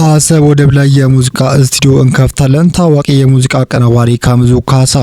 አሰብ ወደብ ላይ የሙዚቃ ስቱዲዮ እንከፍታለን። ታዋቂ የሙዚቃ አቀናባሪ ካሙዙ ካሳ።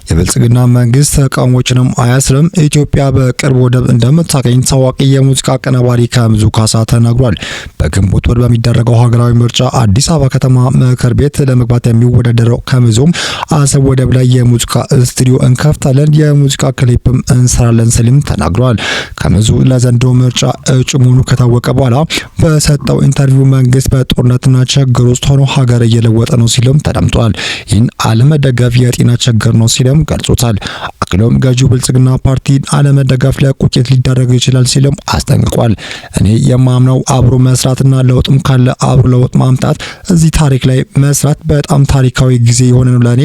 የብልጽግና መንግስት ተቃዋሚዎችንም አያስርም። ኢትዮጵያ በቅርብ ወደብ እንደምታገኝ ታዋቂ የሙዚቃ አቀናባሪ ካሙዙ ካሳ ተናግሯል። በግንቦት ወር በሚደረገው ሀገራዊ ምርጫ አዲስ አበባ ከተማ ምክር ቤት ለመግባት የሚወዳደረው ካሙዙም አሰብ ወደብ ላይ የሙዚቃ ስቱዲዮ እንከፍታለን፣ የሙዚቃ ክሊፕም እንሰራለን ሲልም ተናግሯል። ካሙዙ ለዘንድሮ ምርጫ እጩ መሆኑ ከታወቀ በኋላ በሰጠው interview መንግስት በጦርነትና ችግር ውስጥ ሆኖ ሀገር እየለወጠ ነው ሲልም ተደምጧል። ይህን አለመደገፍ የጤና ችግር ነው ሲልም ገልጾታል። አክሎም ገዢው ብልጽግና ፓርቲ አለመደገፍ ለቁጭት ሊዳረግ ይችላል ሲልም አስጠንቅቋል። እኔ የማምነው አብሮ መስራትና ለውጥም ካለ አብሮ ለውጥ ማምጣት፣ እዚህ ታሪክ ላይ መስራት በጣም ታሪካዊ ጊዜ የሆነ ነው ለእኔ።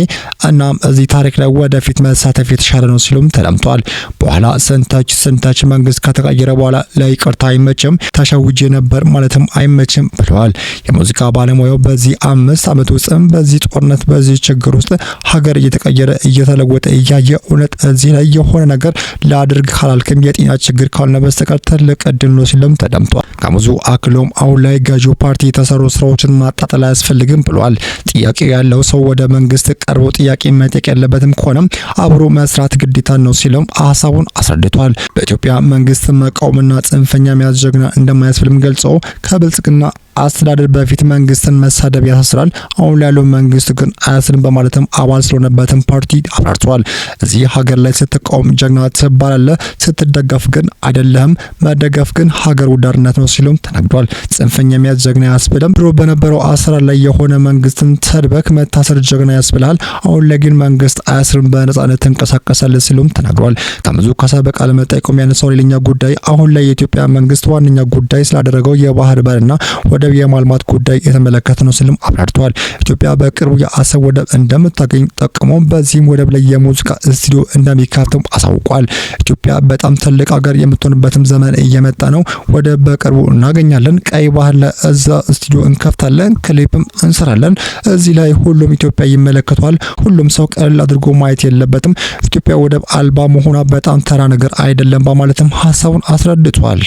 እናም እዚህ ታሪክ ላይ ወደፊት መሳተፍ የተሻለ ነው ሲሉም ተደምጧል። በኋላ ስንተች ስንተች መንግስት ከተቀየረ በኋላ ለይቅርታ አይመችም፣ ተሸውጄ ነበር ማለትም አይመችም ብለዋል። የሙዚቃ ባለሙያው በዚህ 5 ዓመት ውስጥም በዚህ ጦርነት በዚህ ችግር ውስጥ ሀገር እየተቀየረ እየተለወጠ እያየ እውነት እዚህ ላይ የሆነ ነገር ላድርግ ካላልክም የጤና ችግር ካልሆነ በስተቀር ትልቅ እድል ነው ሲልም ተደምጧል። ካሙዙ አክሎም አሁን ላይ ገዢው ፓርቲ የተሰሩ ስራዎችን ማጣጠል አያስፈልግም ብለዋል። ጥያቄ ያለው ሰው ወደ መንግስት ቀርቦ ጥያቄ መጠየቅ ያለበትም ከሆነም አብሮ መስራት ግዴታ ነው ሲልም ሀሳቡን አስረድቷል። በኢትዮጵያ መንግስት መቃወምና ጽንፈኛ መያዝ ጀግና እንደማያስብልም ገልጸው ከብልጽግና አስተዳደር በፊት መንግስትን መሳደብ ያሳስራል፣ አሁን ያለው መንግስት ግን አያስርም በማለትም አባል ስለሆነበትም ፓርቲ አብራርተዋል። እዚህ ሀገር ላይ ስትቃወም ጀግና ትባላለህ፣ ስትደገፍ ግን አይደለህም። መደገፍ ግን ሀገር ወዳድነት ነው ሲሉም ተናግሯል። ጽንፈኛ መያዝ ጀግና አያስብልም። ድሮ በነበረው አሰራር ላይ የሆነ መንግስትን ሰድበክ መታሰር ጀግና ያስብልሃል። አሁን ላይ ግን መንግስት አያስርም፣ በነጻነት ትንቀሳቀሳለህ ሲሉም ተናግሯል። ካሙዙ ካሳ በቃለ መጠይቁ ያነሳው ሌላኛ ጉዳይ አሁን ላይ የኢትዮጵያ መንግስት ዋነኛ ጉዳይ ስላደረገው የባህር በርና ወደብ የማልማት ጉዳይ የተመለከተ ነው ሲልም አብራርተዋል። ኢትዮጵያ በቅርቡ የአሰብ ወደብ እንደምታገኝ ጠቅሞ በዚህም ወደብ ላይ የሙዚቃ ስቱዲዮ እንደሚካተም አሳውቋል። ኢትዮጵያ በጣም ትልቅ ሀገር የምትሆንበትም ዘመን እየመጣ ነው። ወደብ በቅርቡ እናገኛለን። ቀይ ባህር ላይ እዛ ስቱዲዮ እንከፍታለን፣ ክሊፕም እንሰራለን። እዚህ ላይ ሁሉም ኢትዮጵያ ይመለከቷል። ሁሉም ሰው ቀለል አድርጎ ማየት የለበትም። ኢትዮጵያ ወደብ አልባ መሆኗ በጣም ተራ ነገር አይደለም በማለትም ሀሳቡን አስረድቷል።